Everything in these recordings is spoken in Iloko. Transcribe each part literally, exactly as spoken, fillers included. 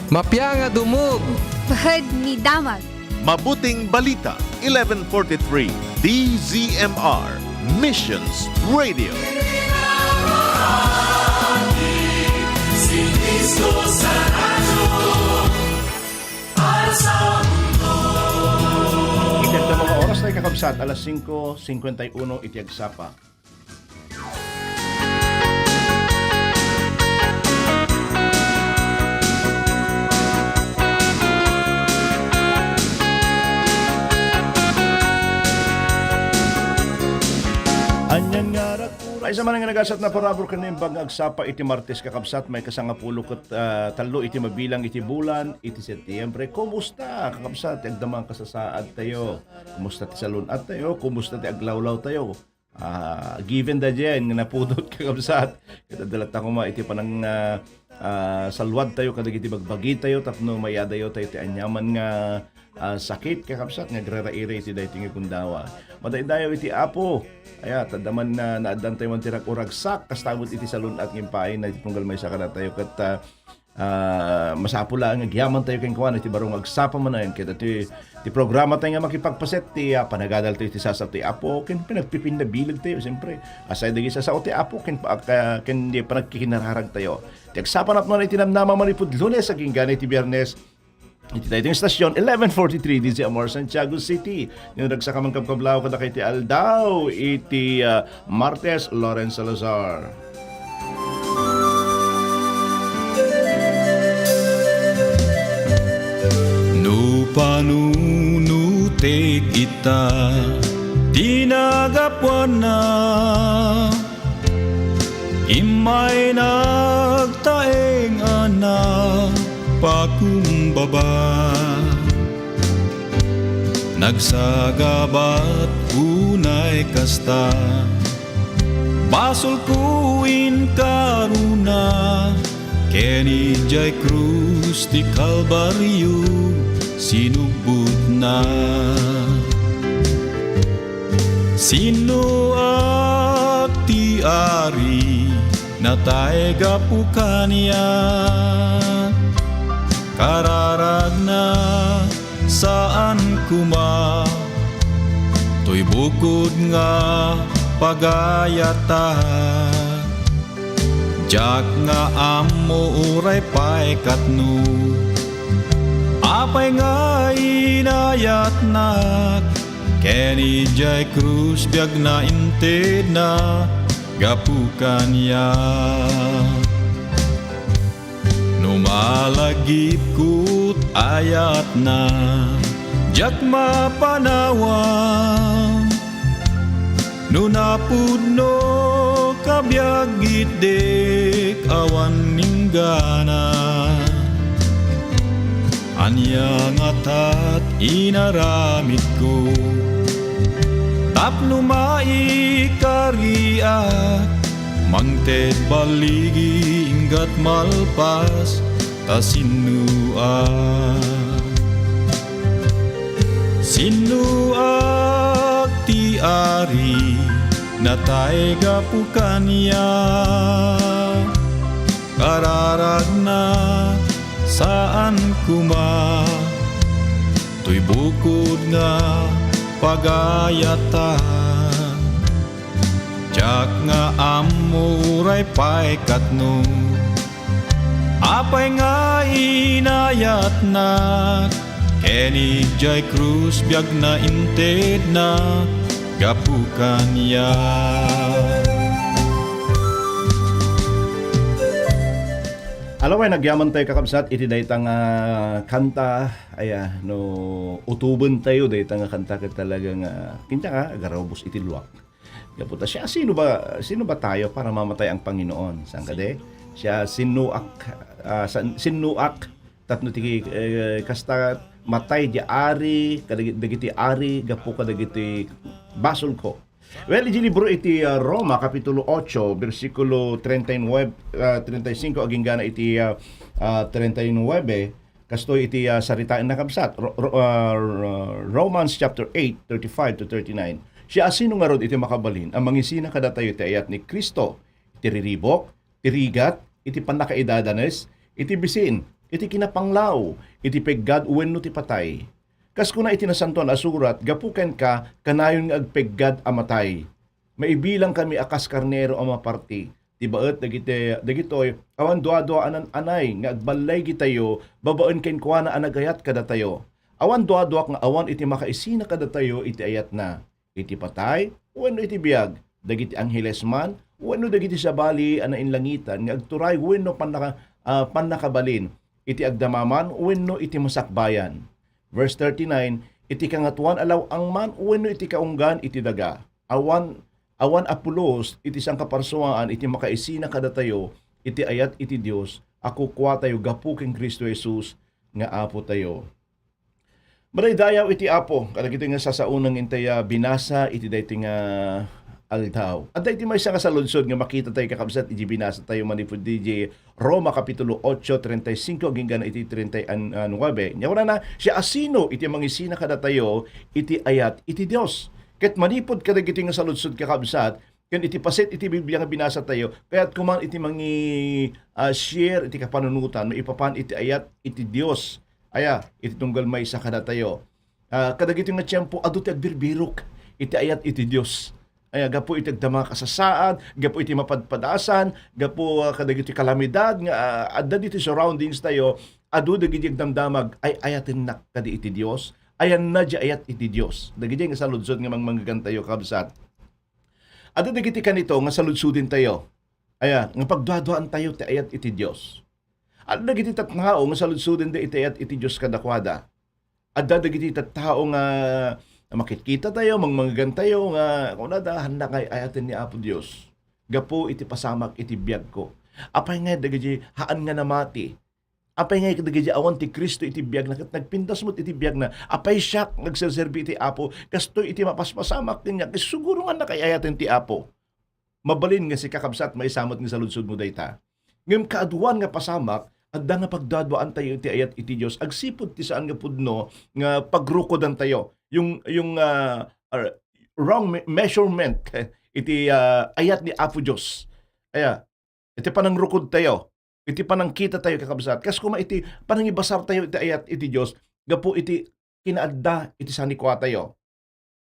Mapia nga dumog. Bahed ni damag. Mabuting Balita, eleven forty-three, D Z M R, Missions Radio. Si Cristo sa radyo, para sa mundo. Iti adda nga oras tayo, kakabsat, alas singko cincuenta y uno iti agsapa. Anian nga arak oras. Maysa manen nga nagasat, naparabur ken naimbag nga agsapa iti Martes, kakabsat, maikasangapulo ket, ah, tallo iti mabilang iti bulan iti Setyembre. Kumusta, kakabsat, ti agdama nga kasasaad tayo? Kumusta ti salun-at tayo? Kumusta ti aglawlaw tayo? Ah, given da diay nga napudot, kakabsat, ket adda latta koma iti panang, ah, ah, salwad tayo kadagiti bagbagi tayo tapno mayadayo tayo ti aniaman nga, ah, sakit, kakabsat, nga agraraira iti daytoy nga gundaway. Madaydayaw iti Apo. Aya, tadda man nga naaddan tayo man ti rag-uragsak, kasta met iti salun-at nga impaayna iti tunggal maysa kadatayo ket, ah, Ah, masapul laeng nga agyaman tayo kenkuana iti baro nga agsapa manen ket iti, ti programa tayo nga makipagpaset ti, ah, panagadal tayo iti sasao ti Apo ken panagpipinnabileg tayo, siyempre. Asay dagiti sasao ti Apo ken pa-, ka-, ken di panagkikinararag tayo. Ti agsapa napno iti namnama manipud Lunes agingga iti Biyernes iti daytoy nga estasyon, eleven forty-three D Z M R Santiago City. Ni ragsak a mangkabkablaw kadakayo iti aldaw iti, ah, Martes, Lawrence Salazar. No panunutek ita ti nagapuanna, immay nagtaeng a napakumbaba. Nagsagabat unay kasta, basolko inkaruna, ken idiay krus ti Kalbario sinubbutna. Sinnoak ti Ari, natay gapu kaniak. Kararagna, saan koma, toy bukod nga pagayatak. Diak nga ammo uray pay katno, apay nga inayatnak, ken idiay krus biagna intedna gapu kaniak. No malagipko ti ayatna, diak mapanawan. No napudno ka biag, itdek awan inggana. Ania ngata ti inaramidko tapno maikariak? Mangted baligi, inggat malpas, ta sinnoak. Sinnoak ti Ari, natay gapu kaniak. Kararagna, saan koma, toy bukod nga pagayatak. Diak nga ammo uray pay katno, apay nga inayatnak, ken idiay krus biagna intedna gapu kaniak. Alaway, nagyaman tayo, kakabsat, iti dayta nga kanta, aya, no, utuben tayo, dayta nga kanta ket talaga nga, kinta nga, agarubos iti luak. Gapu ta, siya, sino ba, sino ba tayo para mamatay ang Panginoon? Saan kadi? Siya, sinnoak, ah, san-, sinnoak, tapno ti, eh, kasta, matay di ari, kadagi-, dagiti ari, gapu kadagiti basolko. Well, iti libro iti, ah, Roma, Kapitulo ocho, bersikulo treinta y nueve, ah, treinta y cinco, aginggana iti, ah, ah, treinta y nueve, kastoy iti, ah, saritaenna, kabsat. Ro-, ro-, ah, ro-, Romans chapter eight, thirty-five to thirty-nine. Siasino ngarud iti makabalin a mangisina kadatayo ti ayat ni Cristo? Ti riribuk, ti rigat, iti pannakaidadanes, iti bisin, iti kinapanglaw, iti peggad wenno ti patay. Kas kuna iti Nasantoan a Surat, gapu kenka, kanayon nga agpeggad a matay. Maibilangkami a kas karnero a maparti. Ti baet dagiti, dagitoy, awan duadua a nan-anay nga agballigitayo babaen kenkuana a nagayat kadatayo. Awan duaduak nga awan iti makaisina kadatayo iti ayatna, iti patay wenno iti biag, dagiti angheles man wenno dagiti sabali a nainlangitan nga agturay wenno pannaka-, ah, pannakabalin, iti agdama man wenno iti masakbayan. Verse thirty-nine, iti kangatoan a law-ang man wenno iti kaunggan iti daga. Awan, awan a pulos iti sangkaparsuaan iti makaisina kadatayo iti ayat iti Dios a kukuatayo gapu ken Cristo Jesus nga Apotayo. Madaydayaw iti Apo kadagitoy nga sasaonang intay a binasa iti daytoy nga aldaw. Adda iti maysa nga saludsod nga makita tayo, kakabsat, iti binasa tayo manipud iti Roma Kapitulo ocho, treinta y cinco agingga iti treinta y nueve. Nia kunana, siasino iti mangisina kadatayo iti ayat iti Dios? Ket manipud kadagitoy nga saludsod, kakabsat, ken iti paset iti Biblia nga binasa tayo, kayat ko man iti mangi, ah, share iti kapanunotan maipapan iti ayat iti Dios. Aya, iti tunggal maysa kadatayo. Ah, kadagitoy nga tiempo, adu ti agbirbirok iti ayat iti Dios. Aya, gapu iti agdama a kasasaad, gapu iti mapadpadasan, gapu, ah, kadagitoy kalamidad nga, ah, adda ditoy surroundings tayo, adu dagiti agdamdamag, "Ay-ayatennak kadi iti Dios? Ayanna diay ayat iti Dios?" Dagiti nga saludsod nga mangmanggantayo, kabsat. Adda dagiti kanito nga saludsodentayo. Aya, nga pagduaduaantayo ti ayat iti Dios. Adda dagiti tattao nga saludsodenda iti ayat iti Dios kadakuada. Adda dagiti tattao nga makitkitatayo, mangmanggantayo nga kunada, "Haannak nga ay-ayaten ni Apo Dios gapu iti pasamak iti biagko." Apay nga dagiti haan nga namati? Apay nga dagiti awan ti Cristo iti biagna ket nagpintas met iti biagna? Apay siak nga agserserbi iti Apo? Kastoy iti mapaspasamak kaniak, siguro nga haannak ay-ayaten ti Apo. Mabalin nga sika, kabsat, maysa met nga saludsodmo dayta. Ngem kaaduan nga pasamak, adda nga pagduaduaantayo iti ayat iti Dios agsipud ti saan nga pudno nga pagrukodantayo. Yung, yung, ah, ah, wrong me-, measurement iti, ah, ayat ni Apo Dios. Aya, iti panangrukodtayo, iti panangkitatayo, kakabsat. Kas koma iti panangibasartayo iti ayat iti Dios, gapu iti kinaadda iti sanikuatayo.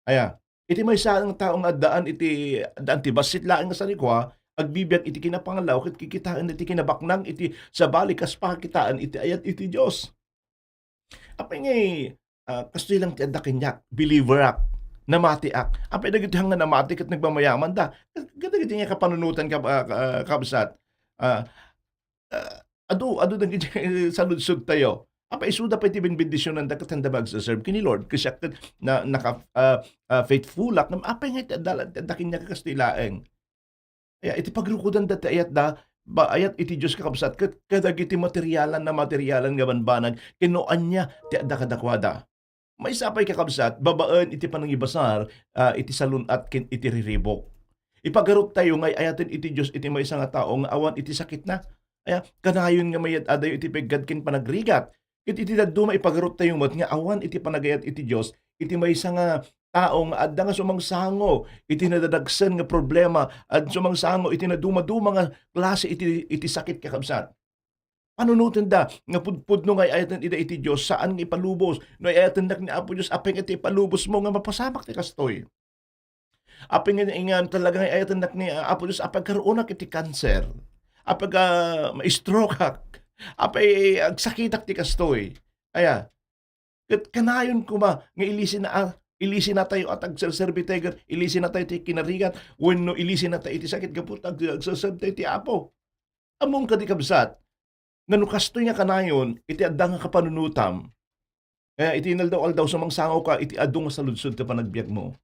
Aya, iti maysa nga tao nga addaan iti, addaan ti bassit laeng nga sanikua, agbibiag iti kinapanglaw ket kikitaen iti kinabaknang iti sabali kas pakakitaen iti ayat iti Dios. Apay ngay, ah, kastoy lang ti adda kaniak, believerak, namatiak. Apay dagiti haan nga namati ket nagmamayamanda? Kadagiti nga kapanunotan, kab-, ah, ka-, kabsat. Ah, ah, adu, adu dagiti saludsodtayo. Apay isuda pay ti benbendisionanda ket haanda agserserbi ken ni Lord. Ket siak ket na, naka, ah, ah, faithfulak. Apay nga ti adda, ti adda kaniak kastoy laeng? Aya, iti pagrukodanda ti ayatda, ba, ayat iti Dios, kakabsat, ket kadagiti materialan a materialan nga banbanag ken no ania ti adda kadakuada. Maysa pay, kakabsat, babaen iti panangibasar, ah, iti salun-at ken iti riribuk. Ipagaruttayo nga ay-ayaten iti Dios iti maysa nga tao nga awan iti sakitna. Aya, kanayon nga mayad-adayo iti peggad ken panagrigat. Ket iti dadduma, ipagaruttayo met nga awan iti panagayat iti Dios iti maysa nga tao nga adda nga sumangsango iti nadadagsen nga problema, ken sumangsango iti nadumaduma nga klase iti, iti sakit, kakabsat. Panunotenda nga pudpudno nga ay-ayaten ida iti Dios, saan nga ipalubos. No ay-ayatennak ni Apo Dios, apay nga ti ipalubosmo nga mapasamak ti kastoy? Apay nga, nga talaga nga ay-ayatennak ni, ah, Apo Dios, apay agkaruonak iti kanser? Apay, ah, ma-strokeak? Apay agsakitak ti kastoy? Aya, ket kanayon koma nga ilisina, ah, ilisinatayo a agserserbi tayo ket ilisinatayo ti kinarigat wenno ilisinatayo iti sakit gapu ta ag-, agserserbi tayo ti Apo. Ammom kadi, kabsat, nga no kastoy nga kanayon iti adda nga kapanunotam, eh, iti inaldaw-aldaw, sumangsangoka iti adu nga saludsod ti panagbiagmo.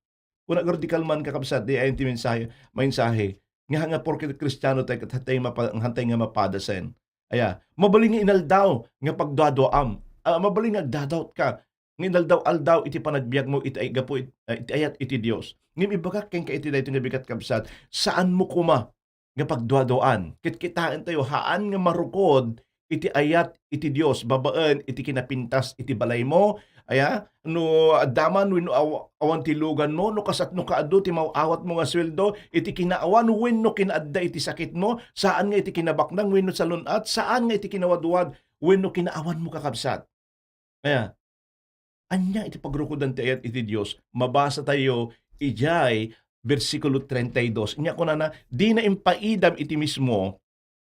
Kuna, radikal man, kakabsat, di ayan ti mensahe, mensahe nga, nga porke Kristiano tayo, ket hantay mapa-, hantay nga mapadasen. Aya, mabalin nga inaldaw nga pagduaduaam. Ah, mabalin nga agdadoubt ka nga inaldaw-aldaw iti panagbiagmo iti ay-, gapu it-, ah, iti ayat iti Dios. Ngem ibagak kenka iti daytoy nga bigat, kabsat, saanmo koma nga pagduaduaan. Ket kitaentayo, haan nga marukod iti ayat iti Dios babaen iti kinapintas iti balaymo. Aya, no adda man wenno aw-, awan ti luganmo, no kasatno kaadu ti maaw-awatmo nga sueldo, iti kinaawan wenno kinaadda iti sakitmo, saan nga iti kinabaknang wenno salun-at, saan nga iti kinawadwad wenno kinaawanmo, kakabsat. Kaya, ania iti pagrukodan ti ayat iti Dios? Mabasa tayo idiay bersikulo treinta y dos. Inya kunana, "Dina impaidam iti mismo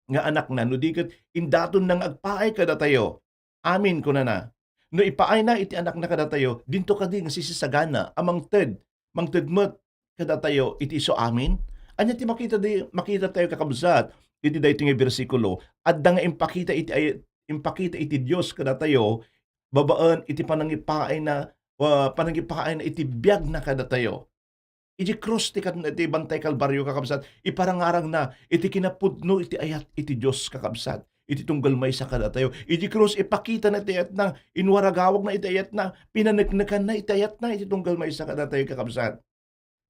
nga anakna, no di ket indatonna nga agpaay kadatayo." Amin, kunana. No ipaayna iti anakna kadatayo, dinto kadi nga sisisagana a mangted, mangted met kadatayo iti isu amin? Ania ti makita di, makita tayo, kakabsat, iti daytoy nga bersikulo? Adda nga impakita iti ay-, impakita iti Dios kadatayo babaen iti panangipaayna, ah, panangipaayna iti biagna kadatayo. Iti krus ti kad-, ti Bantay Kalbario, kakabsat, iparangarangna iti kinapudno iti ayat iti Dios, kakabsat, iti tunggal maysa kadatayo. Iti krus, ipakitana iti ayatna, inwaragawagna iti ayatna, pinaneknekanna iti ayatna iti tunggal maysa kadatayo, kakabsat.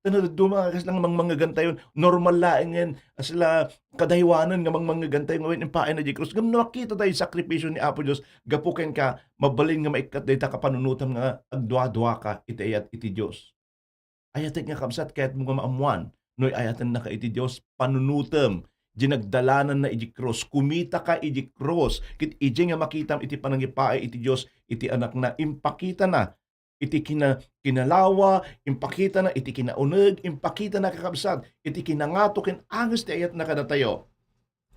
Tan dadduma nga kasla nga mangmangegantayon, normal laengen, kasla kadaywanen nga mangmangegantayon, nga wen impaayna iti krus. Ngem no makita tayo sakripisio ni Apo Dios, gapu kenka, mabalin nga maikkat dayta kapanunotam nga agduaduaka iti ayat iti Dios. Ayatek nga kabsat, kayatmo nga maammuan no ay-ayatennaka iti Dios, panunotem, dinagdalananna iti krus, kumitaka iti krus, ket idiay nga makitam iti panangipaay iti Dios, iti Anakna, impakitana iti kina-, kinalawa, impakitana iti kinauneg, impakitana, kakabsat, iti kinangato ken anges ti ayatna kadatayo.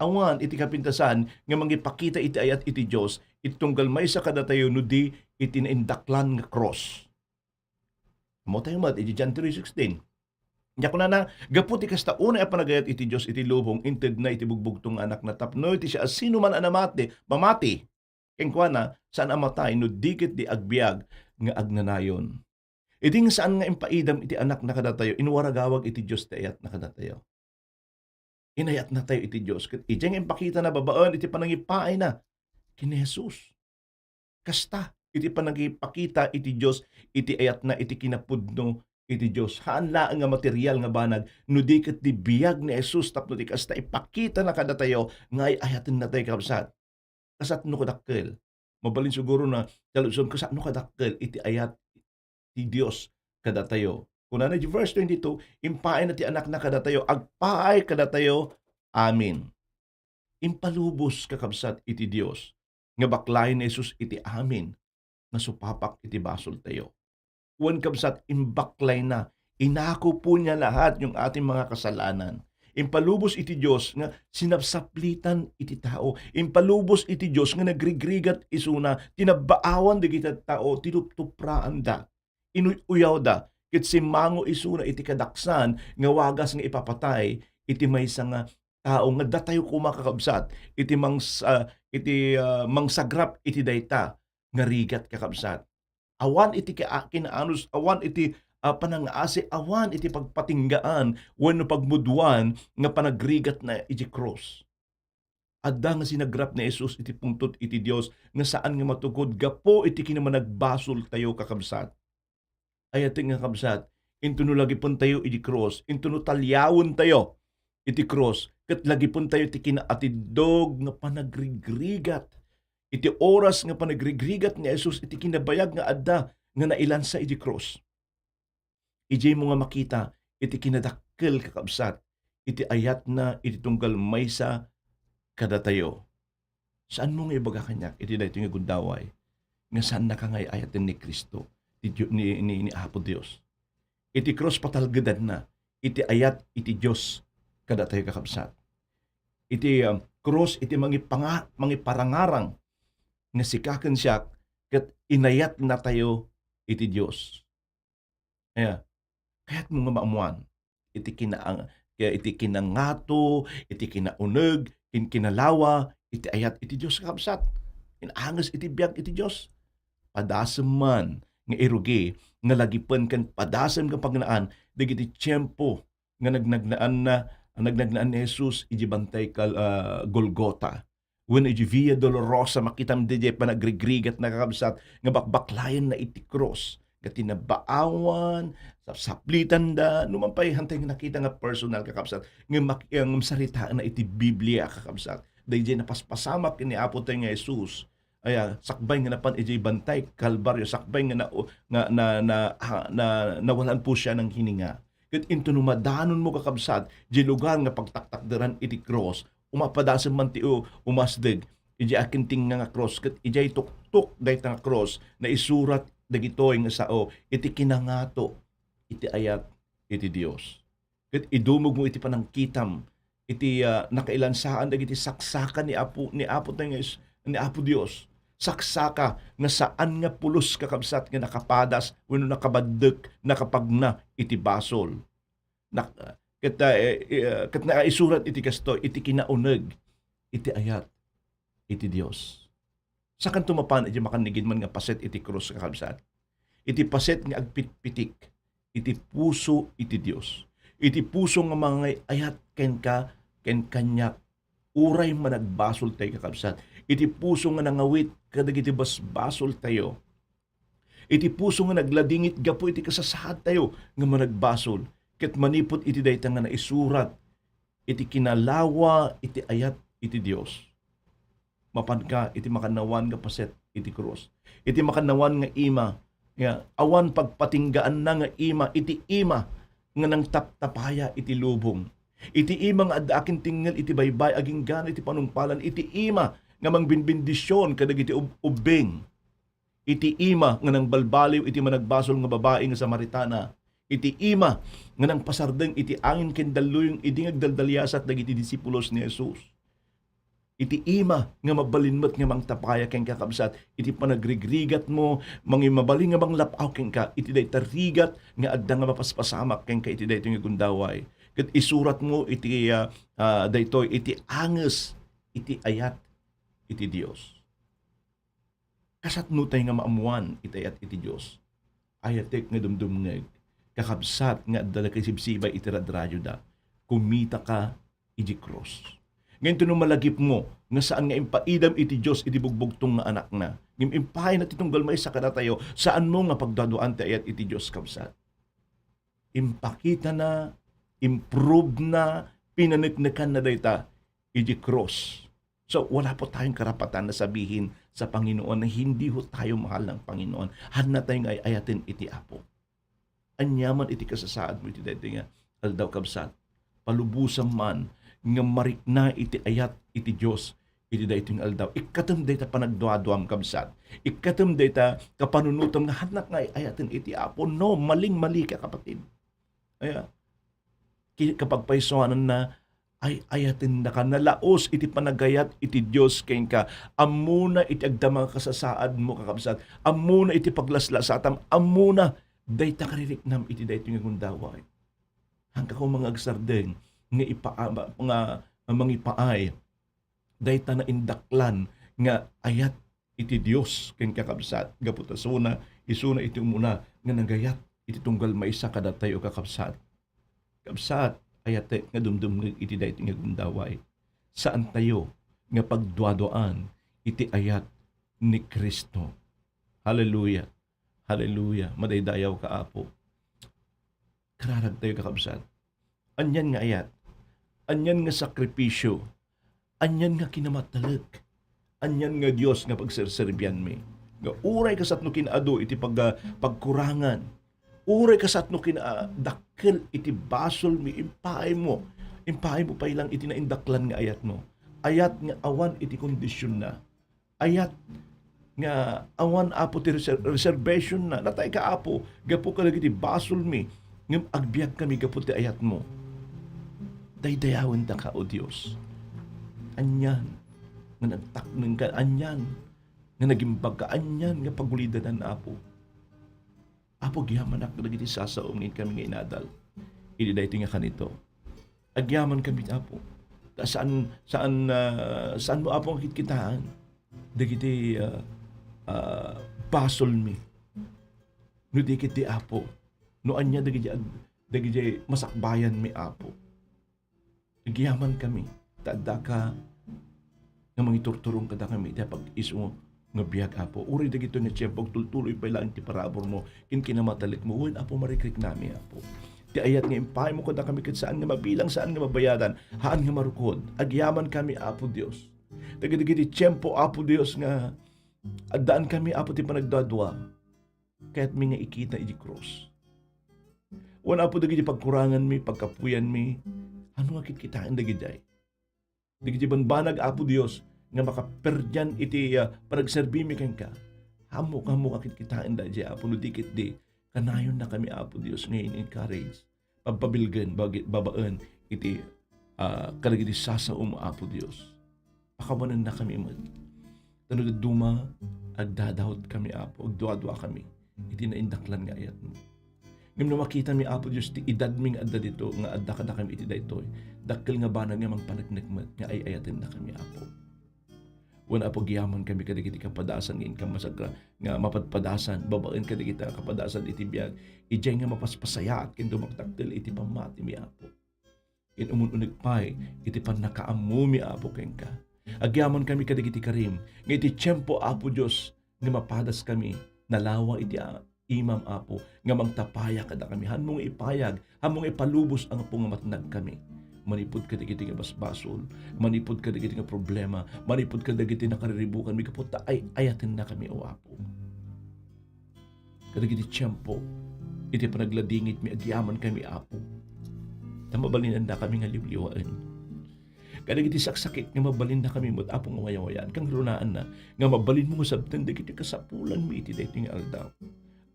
Awan iti kapintasan nga mangipakita iti ayat iti Dios iti tunggal maysa kadatayo no di iti naindaklan nga krus. Ammotayo met iti John three sixteen. Nia kunana, gapu ti kasta, unay a panagayat iti Dios iti lubong, intedna iti bugbugtong nga Anakna tapno iti siasinoman a namati, mamati kenkuana, saan a matay no di ket di agbiag nga agnanayon. Idi nga saan nga impaidam iti Anakna kadatayo, inwaragawag iti Dios ti ayatna kadatayo. Inayatnatayo iti Dios. Ket idiay nga impakitana babaen iti panangipaayna ken ni Jesus. Kasta iti panangipakita iti Dios iti ayatna iti kinapudno iti Dios. Haan laeng nga material nga banag, no di ket di biag ni Jesus tapno ti kasta ipakitana kadatayo nga ay-ayatennatayo, kabsat. Kasano kadakkel? Mabalin siguro nga taludson, kasano kadakkel iti ayat ti Dios kadatayo? Kunana iti verse twenty-two, "Impaayna ti Anakna kadatayo, agpaay kadatayo amin." Impalubos, kakabsat, iti Dios nga baklayen ni Jesus iti amin nga supapak iti basoltayo. Wen, kabsat, imbaklayna, inako po niya lahat yung ating mga kasalanan. Impalubos iti Dios nga sinapsaplitan iti tao. Impalubos iti Dios nga nagrigrigat isuna, tinabaawan dagiti tao, tinuptupraanda, inuy-uyawda, ket simmango isuna iti kadaksan nga wagas nga ipapatay iti maysa nga tao nga datayo koma, kakabsat, iti mangs-, ah, iti, ah, mangsagrap iti dayta nga rigat, kakabsat. Awan iti kia-, kinaanus, awan iti, ah, panangaasi, awan iti pagpatinggaan wenno pagmudwan nga panagrigatna iti krus. Adda nga sinagrap ni Jesus iti pungtot iti Dios nga saan nga matukod gapu iti kinamanagbasoltayo, kakabsat. Ayatek nga kabsat, intono lagipentayo iti krus, intono taliawentayo iti krus, ket lagipentayo ti kinaatiddog nga panagrigrigat. Iti oras nga panagrigrigat ni Jesus iti kinabayag nga adda nga nailansa iti krus. Idiaymo nga makita iti kinadakkel, kakabsat, iti ayatna iti tunggal maysa kadatayo. Saanmo nga ibaga kaniak iti daytoy nga gundaway nga saannaka nga ay-ayaten ni Cristo, ti Dio-, ni, ni, ni Apo Dios. Iti krus patalgedanna iti ayat iti Dios kadatayo, kakabsat. Iti, um, krus iti mangipanga-, mangiparangarang nga sika ken siak ket inayatnatayo iti Dios. Aya, kayatmo nga maammuan iti kinaang-, iti kinangato, iti kinauneg, kin-, kinalawa, iti ayat iti Dios, kakabsat. Inaanges iti biag iti Dios. Padasem man nga irugi nga lagipen ken padasem nga pagnaan dagiti tiempo nga nagnagnaanna, a nagnagnaan ni Jesus iti bantay kal-, ah, Golgota. Wenno iti Via Dolorosa, makitam diay panagrigrigatna, kakabsat, nga bakbaklayenna iti krus, nga tinabaawan, sapsaplitanda, numan pay hantay nga nakita nga personal, kakabsat, nga mak-, nga saritaenna iti Biblia, kakabsat. Daydiay napaspasamak ken ni Apo tayo nga Jesus. Aya, sakbay nga napan idiay bantay Kalbario, sakbay nga na-, nga, na, na, ha, na, nawalan po siya ng hininga. Ket intono madanonmo, kakabsat, di lugar nga pagtaktakderan iti krus, umapadasem man ti u-, umasdeg Idiay akintengnga nga krus, ket idiay tuktok dayta nga krus, naisurat dagitoy nga sao iti kinangato iti ayat iti Dios. Ket idumogmo iti panangkitam iti, ah, nakailansaan dagiti saksaka ni Apo, ni Apo tayo nga is-, ni Apo Dios. Saksaka nga saan nga pulos, kakabsat, nga nakapadas wenno nakabaddek, nakapagna iti basol. Nak-, ket, ah, eh, eh, ket naisurat iti kastoy, iti kinauneg iti ayat iti Dios. Sakanto mapan iti makannigidman nga paset iti krus, kakabsat. Iti paset nga agpitpitik iti puso iti Dios. Iti puso nga mangay-ayat kenka, ken kaniak, uray managbasol tayo, kakabsat. Iti puso nga nangawit kadagiti basbasol tayo. Iti puso nga nagladingit gapu iti kasasaad tayo nga managbasol. Ket manipud iti dayta nga naisurat iti kinalawa iti ayat iti Dios, mapanka iti makannawan nga paset iti krus. Iti makannawan nga ima, nga awan pagpatinggaanna nga ima, iti ima nga nangtaptapaya iti lubong. Iti ima nga adda akintengngel iti baybay agingga iti panungpalan. Iti ima nga mangbinbendision kadagiti ub-, ubbing. Iti ima nga nangbalbaliw iti managbasol nga babai nga Samaritana. Iti ima nga nangpasardeng iti angin ken dalluyong idi nga agdaldaliasat dagiti disipulos ni Jesus. Iti ima nga mabalin met nga mangtapaya kenka, kabsat, iti panagrigrigatmo, mangimabalin nga manglap-aw kenka iti dayta rigat nga adda nga mapaspasamak kenka iti daytoy nga gundaway. Ket isuratmo iti, ah, ah, daytoy iti anges iti ayat iti Dios. Kasatnotay nga maammoan iti ayat iti Dios. Ayatek nga dumdumngeg, kakabsat, nga adda la kasibsibay iti radradioda. Kumitaka iti krus. Ngayon, no malagipmo nga saan nga impaidam iti Dios iti bugbugtong nga Anakna, ngem impayna ti tunggal maysa kadatayo, saanmo nga pagduaduaan ti ayat iti Dios, kabsat. Impakitana, improve na, pinaneknekanna dayta iti krus. So, wala po tayong karapatan na sabihin sa Panginoon na hindi ho tayo mahal ng Panginoon. Hanna tayo nga ay-ayaten iti Apo. Aniaman iti kasasaadmo iti daytoy nga aldaw, kabsat, palubosam man nga marikna iti ayat iti Dios iti daytoy nga aldaw. Ikkatem dayta panagduaduam, kabsat. Ikkatem dayta kapanunotam nga hannak nga ay-ayaten iti Apo. No, maling-mali ka, kapatid. Aya, ki-, kapagpaysuananna, ay-ayatennaka, nalaus iti panagayat iti Dios kenka. Ammona iti agdama nga kasasaadmo, kakabsat. Ammona iti paglaslasatam. Ammona dayta kaririknam iti daytoy nga gundaway. Hanka ko nga agsardeng nga ipaa-, nga, nga mangipaay dayta naindaklan nga ayat iti Dios ken, kakabsat, gapu ta isuna, isuna iti umuna nga nagayat iti tunggal maysa kadatayo, kakabsat. Kabsat, ayatek nga dumdumngeg iti daytoy nga gundaway. Saantayo nga pagduaduaan iti ayat ni Cristo. Hallelujah. Hallelujah. Madaydayaw ka, Apo. Kararag tayo, kakabsat. Anian nga ayat. Anian nga sakripisyo. Anian nga kinamatalek. Anian nga Dios nga pagserserbianmi. Nga uray kasatno kin-adu iti pag-, pagkurangan. Uray kasatno kin-, ah, dakkel iti basolmi, impaaymo. Impaaymo pay lang iti naindaklan nga ayatmo. Ayat nga awan iti kondisionna. Ayat nga awan, Apo, ti reser-, reservation na. Natay ka, Apo, gapu kadagiti basolmi, ngem agbiag kami gapu ti ayatmo. Daydayawenta ka, O Dios. Anian nga nagtakneng ka, anian nga nagimbag ka, anian nga pagulidanan, Apo. Apo, agyamanak dagiti sasaom nga inkami nga inadal iti daytoy nga kanito. Agyamankami, Apo. Ta saan, saan, ah, saanmo, Apo, nga kitkitaan dagiti, ah, ah, basolmi. No di ketdi, Apo, no ania dagiti ag-, dagiti masakbayanmi, Apo. Agyamankami, ta addaka nga mangiturturong kadakami iti pag-isu nga biag, Apo. Uray dagitoy nga tiempo, agtultuloy pay laeng ti paraburmo ken kinamatalekmo. Wen, Apo, marikriknami, Apo. Ti ayat nga impaaymo kadakami ket saan nga mabilang, saan nga mabayadan, haan nga marukod. Agyamankami, Apo Dios. Dagiti tiempo, Apo Dios, nga addaankami, Apo, ti panagduadua. Kayatmi nga ikita iti krus. Wen, Apo, dagiti pagkuranganmi, pagkapuyanmi, ano nga kitkitaen dagidiay? Dagiti bambanag, Apo Dios, nga makaperdian iti, ah, panagserbimi kenka. Ammok, ammok a kitkitaen daydiay, Apo, no di ketdi, kanayonnakami, Apo Dios, nga in-encourage, pagpabilgen bagi-, babaen iti, ah, kadagiti sasaom, Apo Dios. Pakawanennakami met. Ta no dadduma, agdadaotkami, Apo, agduaduakami iti naindaklan nga ayatmo. Ngem no makitami, Apo Dios, ti edadmi nga adda dito, nga adda kadakami iti daytoy, dakkel nga banag nga mangpaneknek met nga ay-ayatennakami, Apo. Wen, Apo, agyamankami kadagiti kapadasan nga inkam masakra nga mapadpadasan babaen kadagiti kapadasan iti biag. Idiay nga mapaspasayaat ken dumakdakkel iti pammatimi, Apo. Ken umun-uneg pay iti pannakaammomi, Apo, kenka. Agyamankami kadagiti karim nga iti tiempo, Apo Dios, nga mapadaskami, nalawa iti a-, imam, Apo, nga mangtapaya kadakami. Hanmo nga ipayag, hanmo nga ipalubos, Apo, nga matnagkami manipud kadagiti nga basbasol, manipud kadagiti nga problema, manipud kadagiti nakariribukanmi gapu ta ay-ayatennakami, O Apo. Kadagiti tiempo iti panagladingitmi, agyamankami, Apo, ta mabalinennakami nga liwliwaen. Kadagiti saksakit nga mabalinnakami met, Apo, nga wayawayaan, kangrunaanna nga mabalinmo nga sabten dagiti kasapulanmi iti daytoy nga aldaw.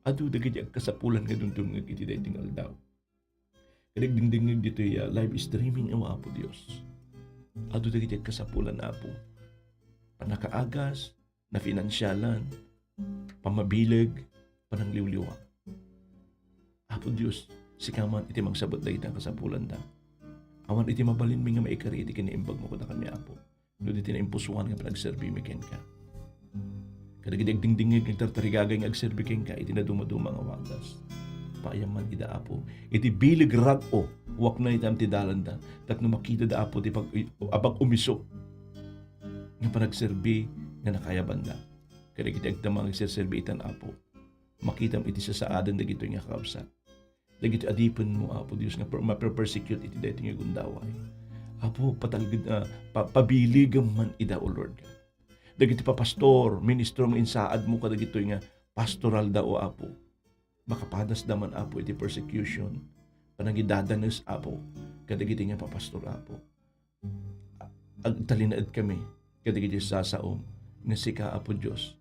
Adu dagiti agkasapulan nga dumdumngeg iti daytoy nga aldaw. Kadagdingdingngeg ditoy, ah, live streaming, O Apo Dios. Adu dagiti agkasapulan, Apo. Pannakaagas, nafinansialan, pammabileg, panangliwliwa. Apo Dios, sika man iti mangsabet dagiti kasapulanda. Awan iti mabalinmi nga maikari iti kinaimbagmo kadakami, Apo. No di ti naimpusoan nga panagserbimi kenka. Kadagiti agdingdingngeg, agtartarigagay nga agserbi kenka iti nadumaduma nga wagas. Paayam man ida, Apo. Iti bileg rag-o, wakna iti am ti dalanda. Tapno makitada, Apo, ti pag-, a pag-umiso nga panagserbi nga nakayabanda. Kadagiti agdama nga agserserbi itan, Apo, makitam iti sasaaden dagitoy nga kakabsat. Dagiti adipenmo, Apo Dios, nga per-, maperpersecute iti daytoy nga gundaway. Apo, patalged-, ah, pa-, pabiligem man ida, O Lord God. Dagiti papastor, ministro nga insaadmo kadagitoy nga pastoralda, O Apo. Makapadasda man, Apo, iti persecution, panangidadanes, Apo, kadagiti nga papastor, Apo. Agtalinaedkami kadagiti sasaom nga sika, Apo Dios,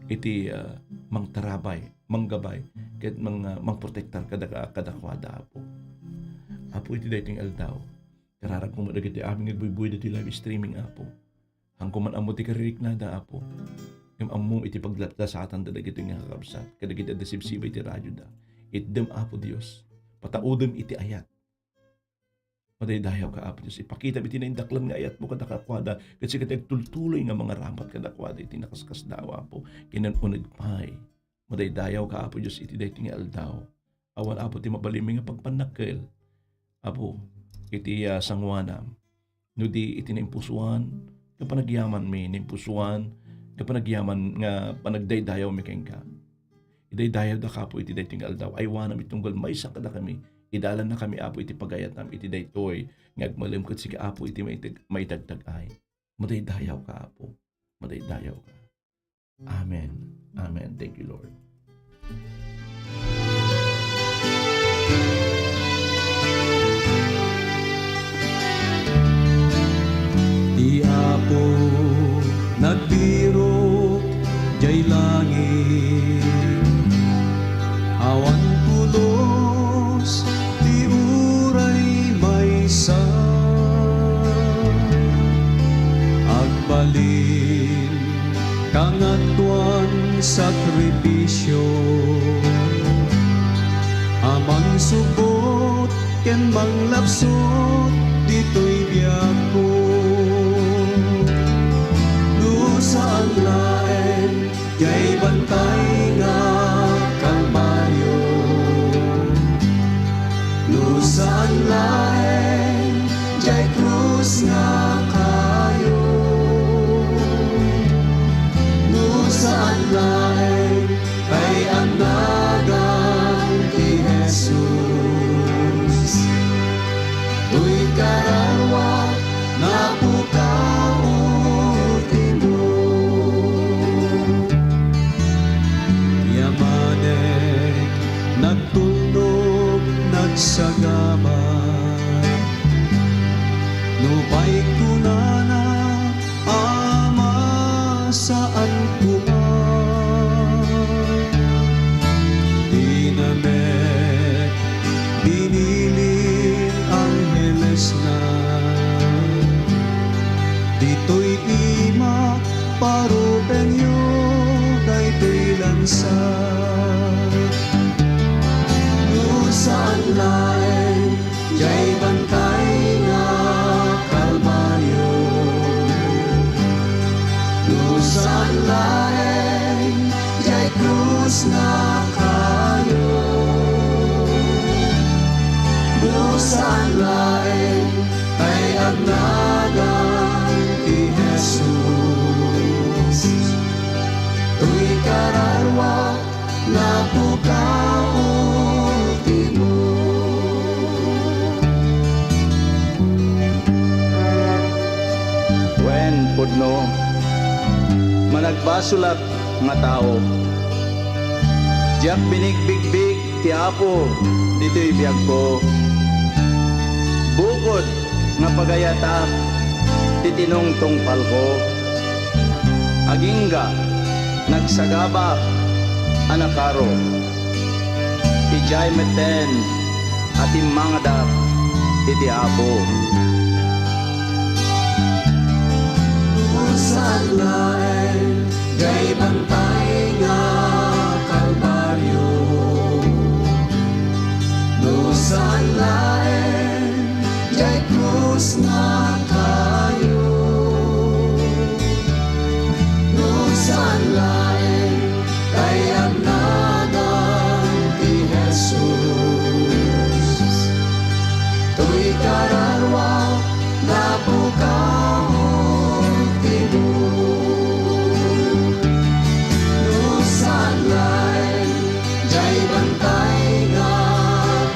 iti, ah, mangtarabay, manggabay, ket mang-, ah, mangprotektar kada-, kadakuada, Apo. Apo, iti daytoy nga aldaw, kararagko met dagiti amin nga agbuybuy ditoy live streaming, Apo. Hanko man ammo ti kaririknada, Apo. Ngem ammom iti paglaslasatanda dagitoy nga kakabsat, kadagiti adda sibsibay iti radioda. Itdem, Apo Dios, pataudem iti ayat. Madaydayawka, Apo Dios. Ipakitam iti naindaklan nga ayatmo kadakuada, ket sika ti agtultuloy nga mangaramat kadakuada iti nakaskasdaaw, Apo. Ken un-uneg pay, madaydayawka, Apo Dios, iti daytoy nga aldaw. Awan, Apo, ti mabalinmi nga pagpannakkel, Apo, iti, ah, sangoanam. No di iti naimpusoan nga panagyamanmi, naimpusoan nga panagyaman nga panagdaydayawmi kenka. Idaydayawdaka, Apo, iti daytoy nga aldaw. Aywanam iti tunggal maysa kadakami. Idalannakami, Apo, iti pagayatam iti daytoy nga agmalem ket sika, Apo, iti maitag-, maitagtag-ay. Madaydayawka, Apo. Madaydayawka. Amen. Amen. Thank you, Lord. Ti Apo nagbirok jay langit, awan pulos ti uray maysa. Agbalin kangatoan sakrifisio a mangsubot ken manglapsot ditoy biagko. No saan laeng jay bantay nga Kalbario, no saan laeng jay krus nga kayo, no saan laeng pay a nagan ti Jesus. Toy kararuak, napukaw ti mo. Yamanek, nagtulnog, nagsagaba. Nupay kunana, a Saan koma. Dina met biniling anghelsna. Ditoy imak parupenyo daytoy lansa. No saan laeng diay bantay nga Kalbario. No saan laeng diay krus nga kayo. No saan laeng tay agnagan ti Jesus. Toy kararua napukaw ti mo. Wen, pudno, managbasolak nga tao. Diak binigbigbig ti Apo ditoy biagko. Bukod nga pagayatak ti tinungtungpalko, agingga, nagsagabak a nakaro. Idiay metten a timmangadak iti Apo. Saan laeng diay bantay nga Kalbario. No saan laeng diay krus nga kayo. No saan laeng tay agnagan ti Jesus. Toy kararua napukaw ti mo. No saan laeng diay bantay nga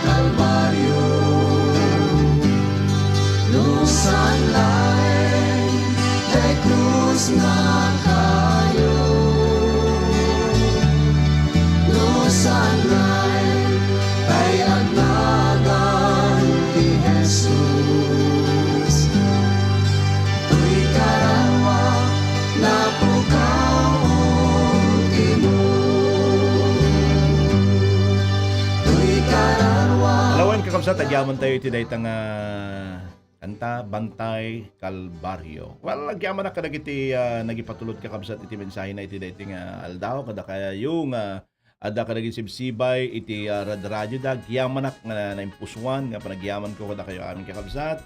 Kalbario. No saan laeng diay krus nga kayo. No saan laeng tay agnagan ti Jesus. Toy kararua napukaw ti mo. Toy kararua. Lawen, kakabsat, agyaman tayo iti dayta nga kanta, Bantay Kalbario. Well, agyamanak kadagiti, ah, nagipatulod, kakabsat, iti mensahena iti dayta nga aldaw, kadakayo nga adda kadagiti sibsibay iti, ah, rad-, radioda, agyamanak nga naimpusuan nga panagyamanko kadakayo amin, kakabsat.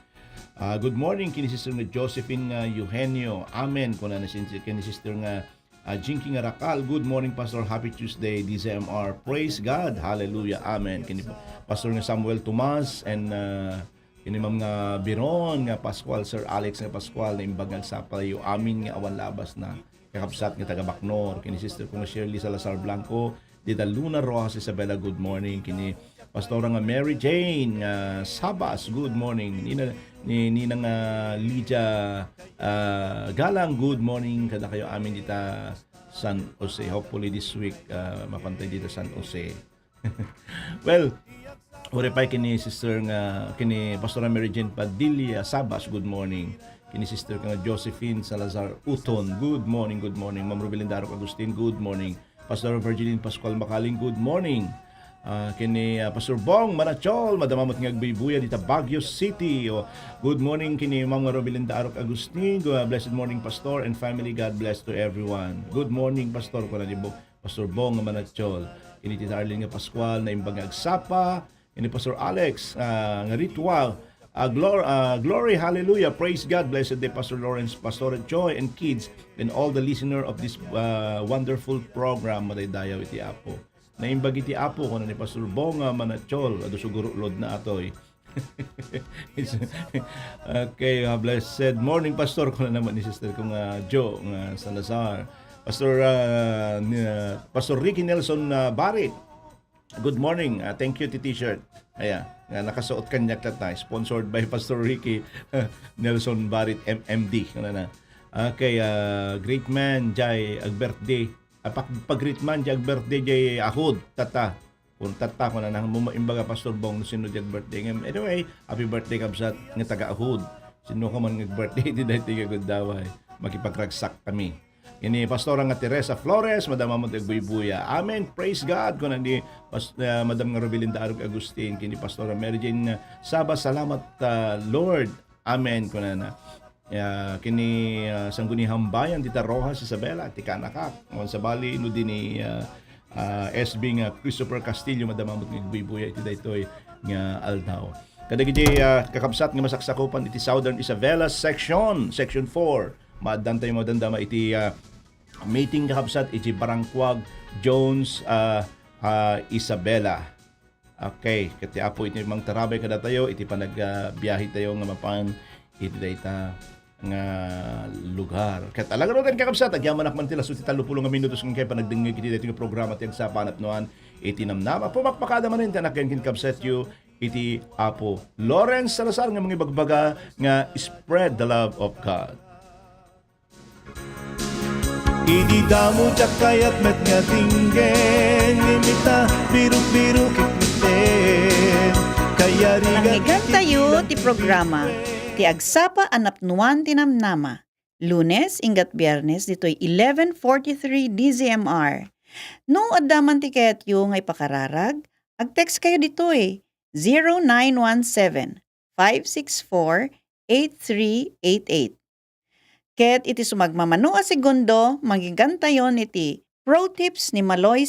Ah, good morning ken ni Sister nga Josephine nga Eugenio. Amen. Kuna ni sin-, ken ni Sister nga, ah, Jinky nga Rakal. Good morning, Pastor. Happy Tuesday, D Z M R. Praise God. Hallelujah. Amen. Ken ni Pastor nga Samuel Tomas and, ah, ken ni Ma'am nga Biron nga Pascual, Sir Alex nga Pascual, naimbag nga agsapa tayo amin nga awan labasna. Kakabsat nga taga Bacnor, ken ni Sister ko nga Shirley Salazar Blanco, dita Luna Rojas Isabela, good morning. Ken ni Pastora nga Mary Jane nga Sabas, good morning. Nina, ni, Nina nga Lydia, ah, Galang, good morning. Kadakayo amin dita San Jose. Hopefully this week, ah, mapantay dita San Jose. Well, uray pay ken ni Sister nga, ken ni Pastora Mary Jane Padilla Sabas, good morning. Ken ni Sister nga Josephine Salazar Uton, good morning, good morning. Ma'am Rubilinda Arok Agustin, good morning. Pastor Virgilin Pascual Macaling, good morning. Ah, ken ni, ah, Pastor Bong Manachol, madama met nga agbuybuya dita Baguio City. Oh, good morning ken ni Ma'am nga Rubilinda Arok Agustin. Go-, ah, blessed morning, Pastor and family. God bless to everyone. Good morning, Pastor, kuna ni Bo-, Pastor Bong nga Manachol. Ken ni Tita Arlene nga Pascual, naimbag nga agsapa. Ken ni Pastor Alex, ah, nga Ritual. Ah, glor-, ah, glory, hallelujah, praise God, blessed day, Pastor Lawrence, Pastor Joy, and kids, and all the listener of this, ah, wonderful program, Madaydayaw iti Apo. Naimbag iti Apo, kuna ni Pastor Bong nga Manachol, adu suguro load na atoy. Okay, ah, blessed morning, Pastor, kuna naman ni Sister ko nga Jo nga Salazar. Pastor, ah, ni, ah, Pastor Ricky Nelson, ah, Barit. Good morning. Ah, thank you ti T-shirt. Aya, nga nakasuot kaniak latta. Sponsored by Pastor Ricky Nelson Barit, M M D. Ano na? Okay, ah, great man, jay, ag-birthday. Ah, pag, pag-greet man, jay ag-birthday, jay ahod, tata. Kung tata, kung nanang mo, imbaga, Pastor Bong, no sino jay ag-birthday. Ngem, anyway, happy birthday, kabsat, nga taga-ahod. Sino ka man nga ag-birthday, di dahil tiga gundaway. Makipagragsak kami. Ini Pastora nga Teresa Flores, Madam Amot Agbuybuya. Amen. Praise God. Kuna ni Pas-, ah, Madam nga Robelinda Arog Agustin, kini Pastora Mary Jane Saba, salamat, ah, Lord. Amen. Kunana. Ya, kini, ah, Sangguniang Bayan, Tita Rojas Isabela, ti kanakak. Awan sabali, no di ni, ah, ah, S B nga Christopher Castillo, Madam Amot nga Agbuybuya, iti daytoy nga aldaw. Kadagiti, ah, kakabsat nga masaksakupan iti Southern Isabela Section, Section four. Maaddan tayo madamdama iti, ah, meeting kakabsat iti Barangkuag, Jones, ah, ah, Isabela. Okay, ket ti Apo iti mangtarabay kadatayo iti panag, ah, biyahe tayo nga mapan iti dayta nga lugar. Ket alagad kakabsat, agyamanak man ti lasu ti tallopulo nga minutos nga kay panagdengngeg iti daytoy nga programa ti Agsapa a Napnuan iti Namnama. Pumakpakada manen ti anak ken kabsatyo iti Apo. Lawrence Salazar nga mangibagbaga nga Spread the Love of God. Idi damo diak kayat met nga dinggen, imita, biruk-biruk, ikmiten. Kayarigan Nangyigan tayo ti programa, ti Agsapa a Napnuan ti Namnama, Lunes, inggat Biernes, ditoy eleven forty-three D Z M R. No adda man ti kayatyo nga ipakararag, ag-text kayo ditoy, zero nine one seven, five six four, eight three eight eight. Ket iti sumagmamano a segundo, mangyigantayon iti Pro Tips ni Maloy